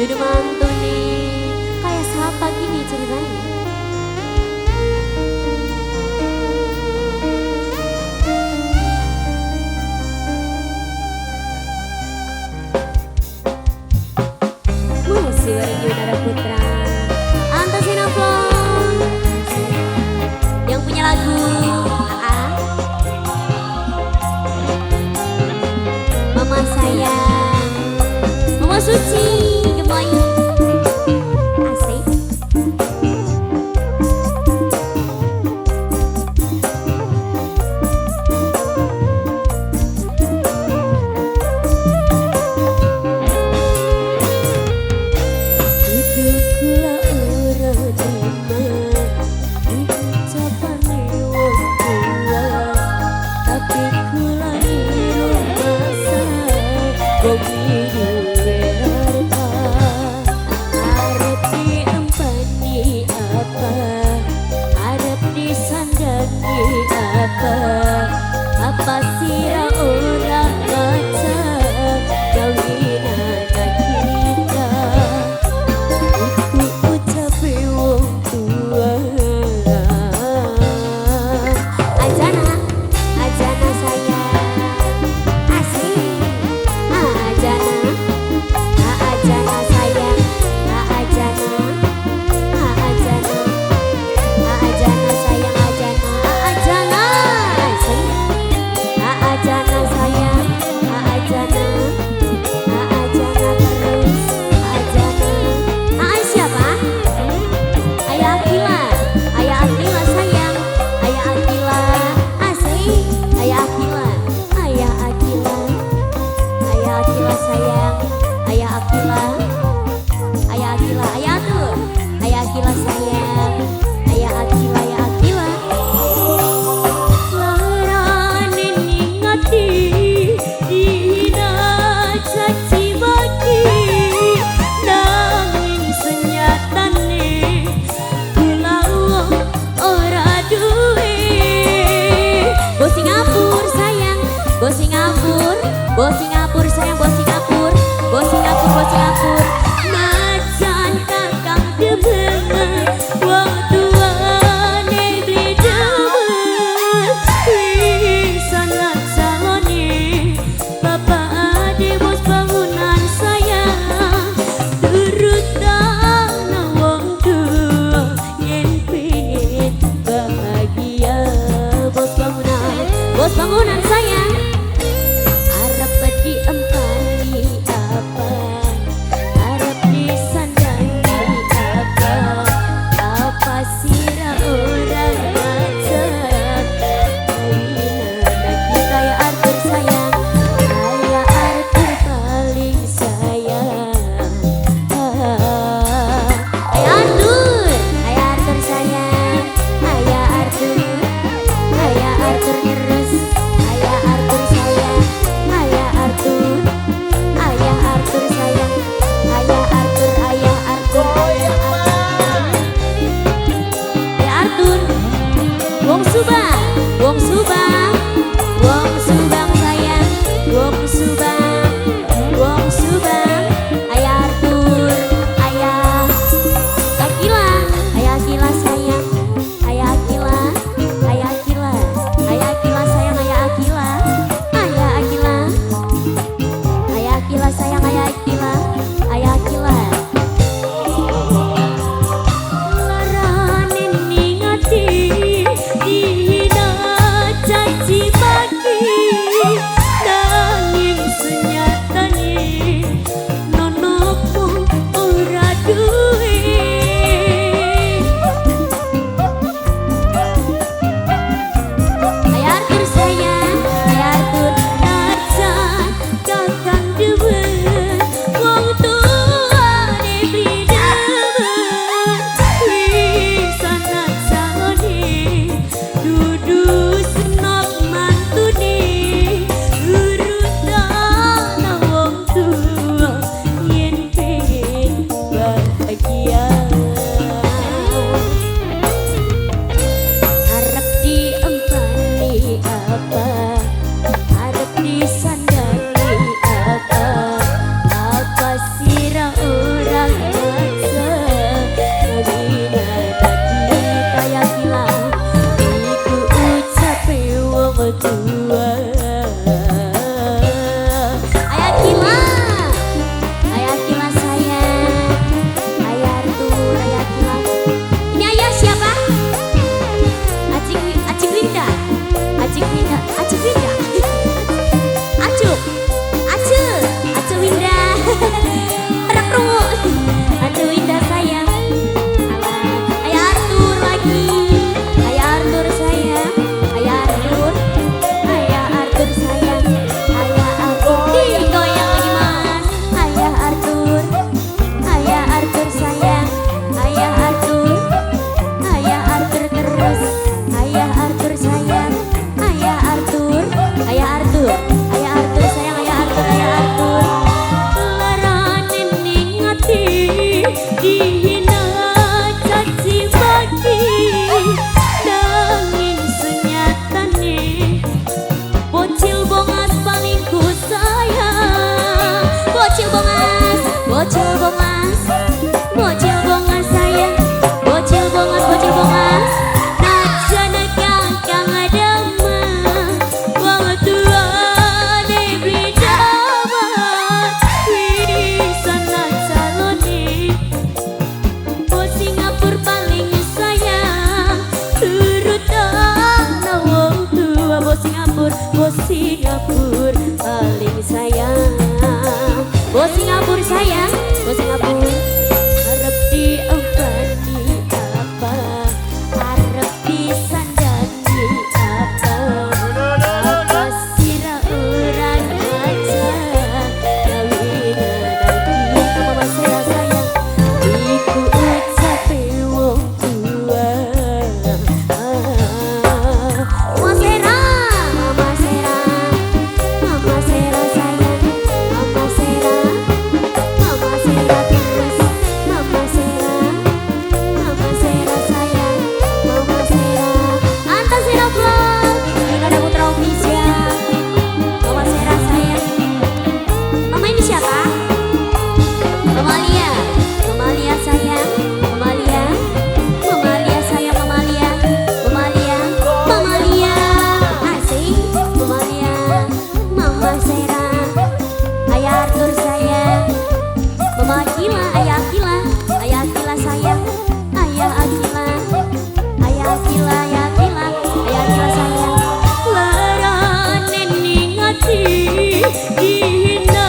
Dudu mantu nih, kayak siapa gini ceritanya? Masih bareng Yunara Putra, Antasena Vlog yang punya lagu AA. Mama sayang, Mama Suci, gemoy. Asik. Kudu kula ora demen ucapane wong tua, tapi kula niru masa wong duwe harta. Arep diempani apa, arep disandangi apa, apa sira ora ngaca kawinana kita. Iku ucape wong tua. Ajana, ajana sayang, asik. Ajana, ajana sayang, ajana, ajana, ajana sayang, ajana, ajana, asik. Ajana sayang, ajana, ajana terus, ajana. Ayah siapa? Ayah Akila, Ayah Akila sayang, Ayah Akila, asik. Ayah Akila, Ayah Akila, Ayah Akila sayang, Ayah Akila, Ayah Akila, Ayah tuh, Ayah Akila sayang, Ayah Akila, Ayah Akila. Larane ning ati dihina caci maki, nanging senyatane kula wong ora duwe. Bos Singapura sayang, bos Singapura, bos Singapura sayang, bos Singapura, bos Singapura, bos Singapura. Najan kakang demen, wong tuane beli demen, wisan calone bapak ade bos bangunan sayang, turut wong tua yen pengen bahagia. Bos bangunan sayang, arep diempani apa, arep disandangi apa, apa sira ora ngaca kawinana kita ya Arthur sayang, Ayah Arthur paling sayang. Ayah Arthur, Ayah Arthur sayang, Ayah Arthur, Ayah Arthur terus, Ayah Arthur sayang, Ayah Arthur, Ayah Arthur sayang, Ayah Arthur, Ayah Arthur, Ayah Arthur, Ayah Arthur. Wong Subang, Wong Subang, Wong Subang sayang, Wong Subang, Wong Subang, Ayah Arthur, Ayah Akila, Ayah Akila sayang, Ayah Akila, Ayah Akila, Ayah Akila sayang, Ayah Akila, Ayah Akila, Ayah Akila sayang, Ayah Akila, Ayah Akila. Larane ning ati dihina caci maki, nanging senyatane nonokmu ora duwe. Ayah Arthur sayang, Ayah Arthur, najan kakang demen, wong tua. Bocil bongas, bocil bongas, bocil bongas sayang, bocil bongas, bocil bongas. Najana kakang demen, wong tuane beli demen, wis ana calone. Bos Singapura paling sayang, turut ana wong tua. Bos Singapura paling sayang. Bos Singapura sayang, bos Singapura. Arep diempani apa, arep disandangi apa, apa sira ora ngaca kawin lagi. Mama Sera sayang, iku ucape wong tua. Mama Sera, Mama Sera, Mama Sera sayang, Mama Sera, Mama Sera terus, Mama Sera, Mama Sera sayang, Mama Sera. Anta Sera Vlog, Yunada Putra Official, Mama Sera sayang. Mama ini siapa? Mama Lia, Mama Lia sayang, Mama Lia, Mama Lia sayang, Mama Lia, Mama Lia, Mama Lia, asik, Mama Lia, Mama Sera, Ayah Arthur sayang, Mama Akila, Ayah Akila, Ayah Akila sayang, Ayah Akila, Ayah Akila, Ayah Akila, Ayah Akila sayang. Larane ning ati dihina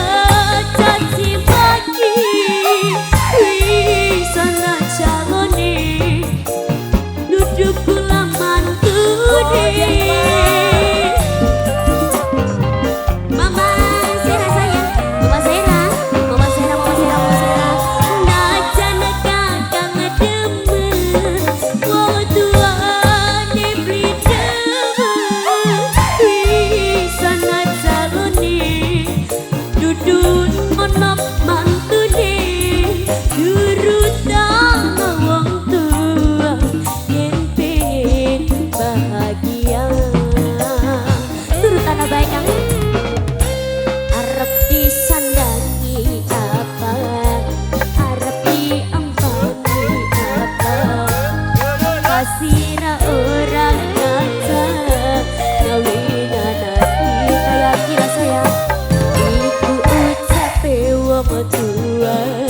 caci maki, wis ana calone, dudu kula mantune. Mama Sera sayang, Mama Sera, Mama Sera, Mama Sera, Mama Sera. Najana kakang demen, wong tuane beli demen, wis ana calone, dudu ono mantune, turut ana wong tua, yen pengen bahagia. Turut ana bae kang. Arep disandangi apa, arep diempani apa, pasira ora ngaca kawin lagi kaya kira sayang, iku ucape wong tua.